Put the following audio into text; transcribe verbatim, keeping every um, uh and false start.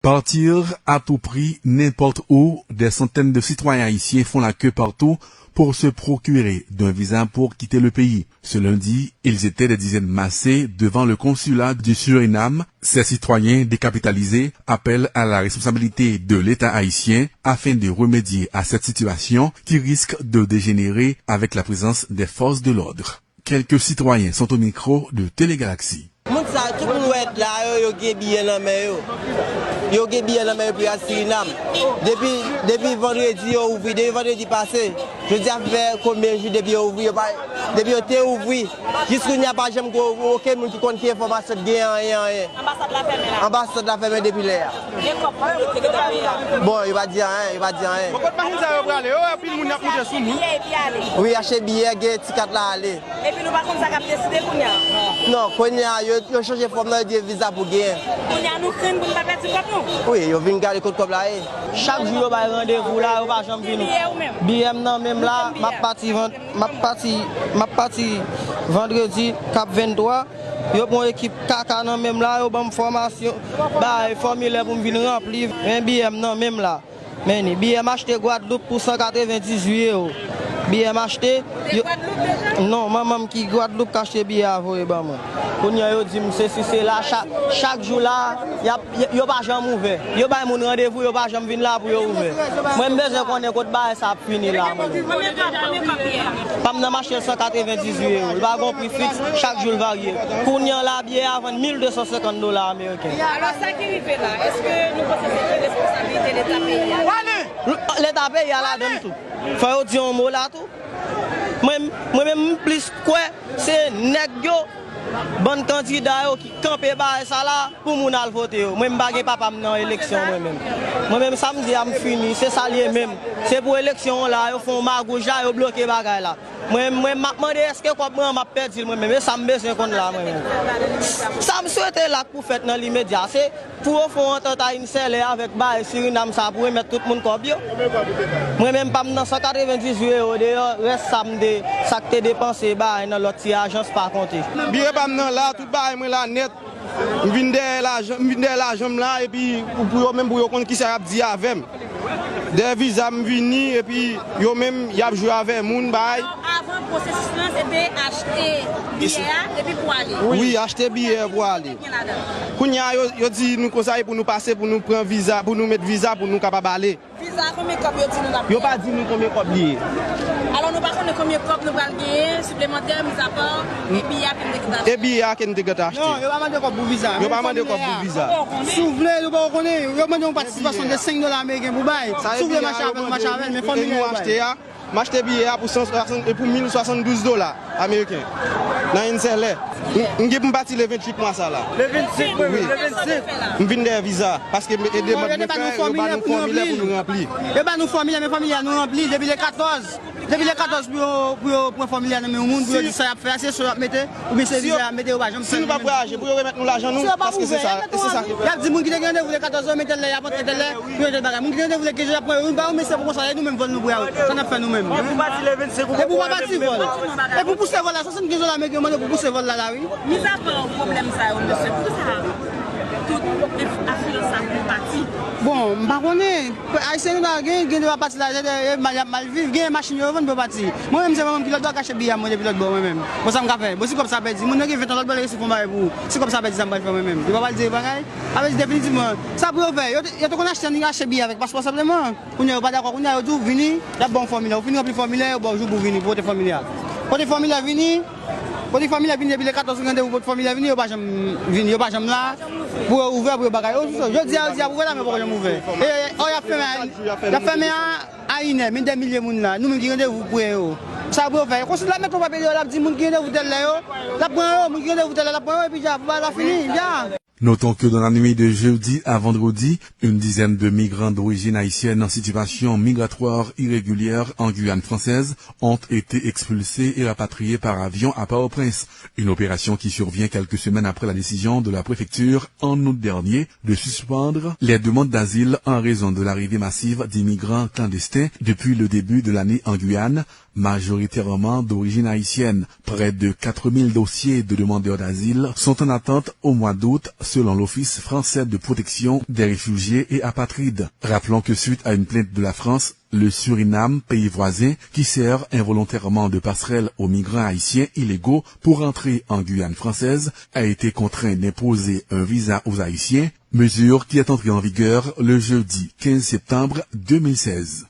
Partir à tout prix, n'importe où, des centaines de citoyens haïtiens font la queue partout pour se procurer d'un visa pour quitter le pays. Ce lundi, ils étaient des dizaines massés devant le consulat du Suriname. Ces citoyens décapitalisés appellent à la responsabilité de l'État haïtien afin de remédier à cette situation qui risque de dégénérer avec la présence des forces de l'ordre. Quelques citoyens sont au micro de Télé Galaxy. Moun sa, tout moun wè la yo, yo gen biyè nan men yo. Yo gen biyè nan men yo pou y al Sirinam. Depi, depi vandredi yo ouvri, depi vandredi pase. Jodi a fè konbyen jou depi yo ouvri, yo pa, depi yo te ouvri. Jis kounye a pa janm gen okenn moun ki konn ki enfòmasyon t gen anyen, anyen. Anbasad la fèmen la. Anbasad la fèmen depi lè a. E kòb pou yo te gentan peye a? Bon, yo pa di anyen, yo pa di anyen. Bon, kot machin sa yo prale? Yo wè anpil moun ap moute sou moun. Wi, achte biyè, gen ti kat la ale. Epi nou pa konn sa k ap deside kounye a. Non, kounye a, yo, yo chanje fòm nan, yo di e viza pou genyen. Kounye a nou krenn pou n pa pèdi kòb nou. Wi, yo vin gade kot kòb la ye. Chak jou yo bay randevou la, yo pa janm vini. Biyè ou menm? Biyè m nan men m la, m ap pati vant-, m ap pati, m ap pati vandredi k ap venntwa. Yo pran ekip kaka nan men m la, yo ban m fòmasyon, bay fòmilè pou m vin ranpli, men biyè m nan men m la. Men ni, biyè m achte Gwadloup pou san katrevendizuit ewo. Biyè m achte, yo, non, manman m ki Gwadloup k achte biyè a voye ban mwen. Kounye a yo di m sesi sela, chak, chak jou la, y ap, y, yo pa janm ouvè. Yo bay moun randevou, yo pa janm vin la pou yo ouvè. Mwen, m bezwen konnen kot bagay sa ap fini la, mwen menm. Konbyen kòb, konbyen kòb biyè a? Pa m nan m achte l san katrevendizuit ewo. Li pa gon pri fiks, chak jou l varye. Kounye a la, biyè a vann mil de san senkant dola ameriken. Alò, sa ki rive la, èske nou panse se ki responsabilite Leta peyi a? L-, Leta peyi a ladan l tou. Fò yo di yon mo la tou. Mwen, mwen menm, m plis kwè se nèg yo, bann kandida yo ki kanpe bagay sa la pou moun al vote yo. Mwen, m pa gen papa m nan eleksyon, mwen menm. Mwen menm, sa m di a, m fini. Se sa l ye menm. Se pou eleksyon an la, yo fè yon magouj la, yo bloke bagay la. Mwen, mwen, m ap mande èske kòb mwen an m ap pèdi l mwen menm. E sa m bezwen konn la mwen menm. Sa m swete la k pou fèt nan limedya, se pou yo fè yon antant a Insèlè avèk bagay Sirinam sa pou remèt tout moun kòb yo. Mwen menm pa m nan san katrevendizuit ewo deyò, rès sa m de, sa k te depanse bagay nan lòt ti ajans pa konte. Biyè pa m nan la, tout bagay mwen la nèt. M vin dèyè lajan, m vin dèyè lajan m la, epi pou, pou yo menm, pou yo konn kisa y ap di avè m. Dèyè viza m vini, epi yo menm, y ap jwe avè moun, bay. Avan, pwosesis lan, se te achte biyè a, epi pou ale. Wi, achte biyè pou ale. Gen ladan. Kounye a, yo, yo di nou konsa, e pou nou pase, pou nou pran viza, pou nou met viza, pou nou kapab ale. Viza, konbyen kòb yo di nou n ap peye? Yo pa di nou konbyen kòb li ye. Alò, nou pa konnen konbyen kòb nou pral genyen, siplemantè, mizapa, e biyè a ke n te gentan achte. E biyè a ke n te gentan achte. Non, yo pa mande kòb pou viza. Yo pa mande kòb pou viza. Si w vle, nou pa konnen, yo mande yon patisipasyon de senk dola ameriken pou bay. Si w vle mache avè l, mache avè l, men fòmilè yo bay. M achte a, m achte biyè a pou san swasant, e pou mil swasanndouz dola ameriken nan Insèlè. M, m gen pou m pati le venntuit mwa sa la. Le vennsenk, wi, wi, le vennsenk. M vin dèyè viza, paske m, e demann mwen fè, yo ba nou fòmilè pou nou ranpli. Yo ba nou fòmilè, men fòmilè a nou ranpli depi le katòz. Depi le katòz pou yo, pou yo pran fòmilè a nan men yon moun, pou yo di sa y ap fè a, se so y ap mete, oubyen se viza y ap mete, yo pa janm fè l menm. Si nou pa vwayaje, pou yo remèt nou lajan nou, paske se sa, e se sa. Y ap di moun ki te gen randevou le katòz, yo mete l la, y ap antre tèl lè, pou yo mete l bagay. Moun ki te gen randevou le kenz, y ap pran yo, yo pa remèsye pou konsa, e nou menm vòl nou pran yo, sa n ap fè nou menm? Epi w pa pati vòl. Epi w pa pati vòl. Epi w pouse vòl la, swasannkenz dola ameriken yo mande pou pouse vòl la la, wi. Mizapa pwoblèm sa yo, mesye, poukisa tout asirans sa pou pati? Bon, m pa konnen. Ayisyen nou la gen, gen dwa pati la, e mal y ap mal viv, gen machin yo vann pou yo pati. Mwen menm, se mwen menm ki lòt bò k achte biyè a mwen depi lòt bò, mwen menm. Bon, sa m ka fè? Bon, si kòb sa pèdi, moun nan gen ven tan lòt bò, l resi fè yon bagay pou ou. Si kòb sa pèdi, sa m pral fè mwen menm? Yo pa pral di bagay? Sa vle di definitivman, sa pou yo fè, yo te, yo te konn achte, ann achte biyè avèk paspò senpleman. Kounye a, yo pa dakò, kounye a, yo di w vini, y ap ba w fòmilè. Ou fini ranpli fòmilè, yo ba w jou pou w vini, pou pote fòmilè a. Pote fòmilè vini, pote fòmilè vini depi le katòz, ou gen randevou, pote fòmilè vini, yo pa janm vini, yo pa janm la, pou yo ouvè, pou yo bagay. Yo, jodi a, jodi a, pou ouvè la, men yo poko janm ouvè. E, e, o, y ap fèmen a, y ap fèmen a, a inè, men dè milye moun la, nou menm ki gen randevou pre yo. Sa pou yo fè? Konsi l ap mete yon papye deyò, l ap di moun ki gen randevou tèl lè yo, l ap pran yo, moun ki gen randevou tèl lè, l ap pran yo, epi dja, pou bagay la fini, dja. Notons que dans la nuit de jeudi à vendredi, une dizaine de migrants d'origine haïtienne en situation migratoire irrégulière en Guyane française ont été expulsés et rapatriés par avion à Port-au-Prince. Une opération qui survient quelques semaines après la décision de la préfecture en août dernier de suspendre les demandes d'asile en raison de l'arrivée massive d'immigrants clandestins depuis le début de l'année en Guyane, majoritairement d'origine haïtienne. Près de quatre mille dossiers de demandeurs d'asile sont en attente au mois d'août, selon l'Office français de protection des réfugiés et apatrides. Rappelons que suite à une plainte de la France, le Suriname, pays voisin qui sert involontairement de passerelle aux migrants haïtiens illégaux pour entrer en Guyane française, a été contraint d'imposer un visa aux Haïtiens, mesure qui est entrée en vigueur le jeudi quinze septembre deux mille seize.